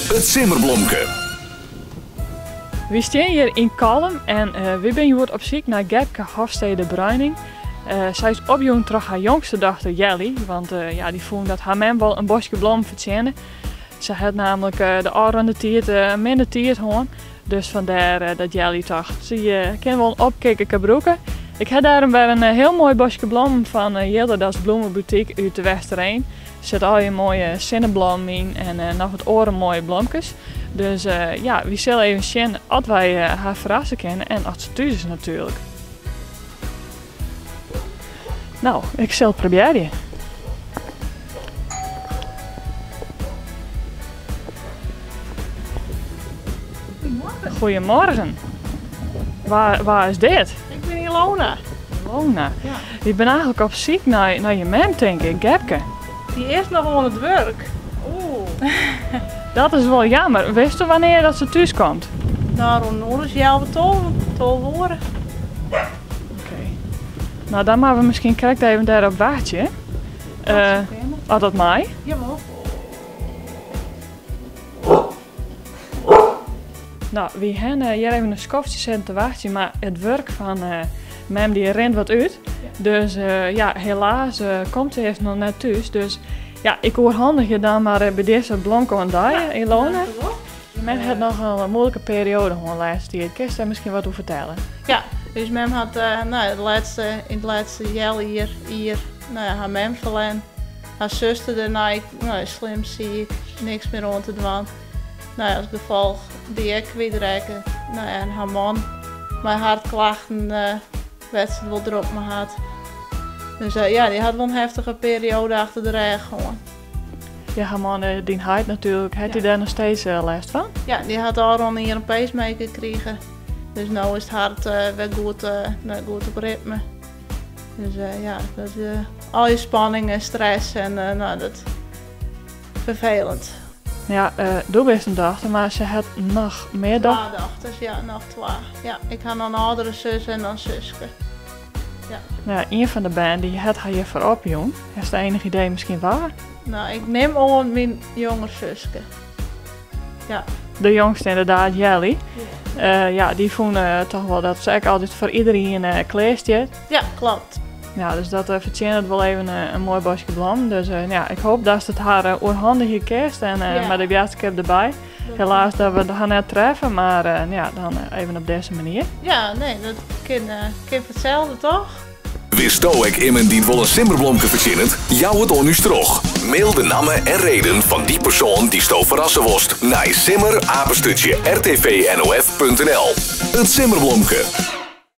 It simmerblomke. Wy stean hjir yn Kollum en wy binne hjoed op syk nei Gepke Hofstede Bruining. Sy is opjûn troch har jongste dochter Jelly, want ja, dy fûn dat har mem wol in boskje blommen fertsjinne. Se hat namelijk de ôfrûne tiid in minne tiid hân, dus fandêr dat Jelly tocht, sy kin wol in opkikkerke brûke. Ik ha dêrom wer in hiel moai boskje blommen fan Jilderdas Bloemenboutique út De Westereen. Der sitte allegear moaie sinneblommen yn en noch wat oare moaie blomkes. Dus ja, wy sille even sjen oft wy har ferrasse kinne en oft se thús is natuerlik. No, ik sil it probearje. Goedemorgen. Goedemorgen. Wa, wa is dit? Ik bin Ilona. Ilona. Ja. Ik bin eigentlik op syk nei, nei je mem, tink ik, Gepke. Dy is noch oan it wurk. Oeh. Dat is wol jammer. Witsto wannear dat se thús komt? No, rûn in oere as healwei tolven, 12 oere. Oké. No, dan moatte we miskien krekt even dêrop wachtsje. Dat As dat mei. Jawol. No, wy hawwe hjir even in skoftsje sitten te wachtsjen, mar it wurk fan mem dy rint wat út. Dus ja, helaas komt se earst noch net thús. Dus ja, ik oerhandigje dan mar by dizze blomke oan dy, Ilona. Mem hat noch in muoilike perioade hân lêste tiid. Kinst dêr miskien wat oer fertelle? Ja, ús mem hat no ja, de lêste, yn it lêste healjier, jier, no ja, har mem ferlern. Har suster dêrnei, no ja, slim siik, niks mear oan te dwaan. No ja, as gefolch dy ek kwytrekke. No ja, en har man mei hartklachten, wêr't se it wol drok mei hat. Dus ja, dy hat wol in heftige perioade achter de rêch hân. Ja, har man, dyn heit natuerlik, hat dy dêr noch steeds lêst fan? Ja, dy hat ôfrûne jier in pacemaker krige. Dus no is it hart wer goed, no, goed op ritme. Dus ja, dat, al je spanning en stress en no, dat ferfelend. Ja, do bist in dochter, mar se hat noch mear dochters? Twa dochters, ja, noch twa. Ja, ik ha noch in âldere sus en noch in suske. Ja. No ja, ien fan de bern dy hat har hjirfoar opjûn. Hast ienich idee miskien wa? No, ik nim oan myn jonger suske. Ja. De jongste inderdaad, Jelly. Ja, ja dy fûn toch wol dat se ek altyd foar iderien klear stiet. Ja, klopt. Ja, dus dat fertsjinnet wol even in moai boskje blommen. Dus ja, ik hoop datst it har oerhandigje kinst en mei de boadskip derby. Helaas dat we har net treffe, mar ja, dan even op dizze manier. Ja, nee, dat kin, kin foar itselde, toch? Witsto ek immen dy't wol in simmerblomke fertsjinnet? Jou it oan ús troch. Mail de namme en reden fan dy persoan dy'tsto ferrasse wolst nei simmer@rtvnof.nl. It simmerblomke.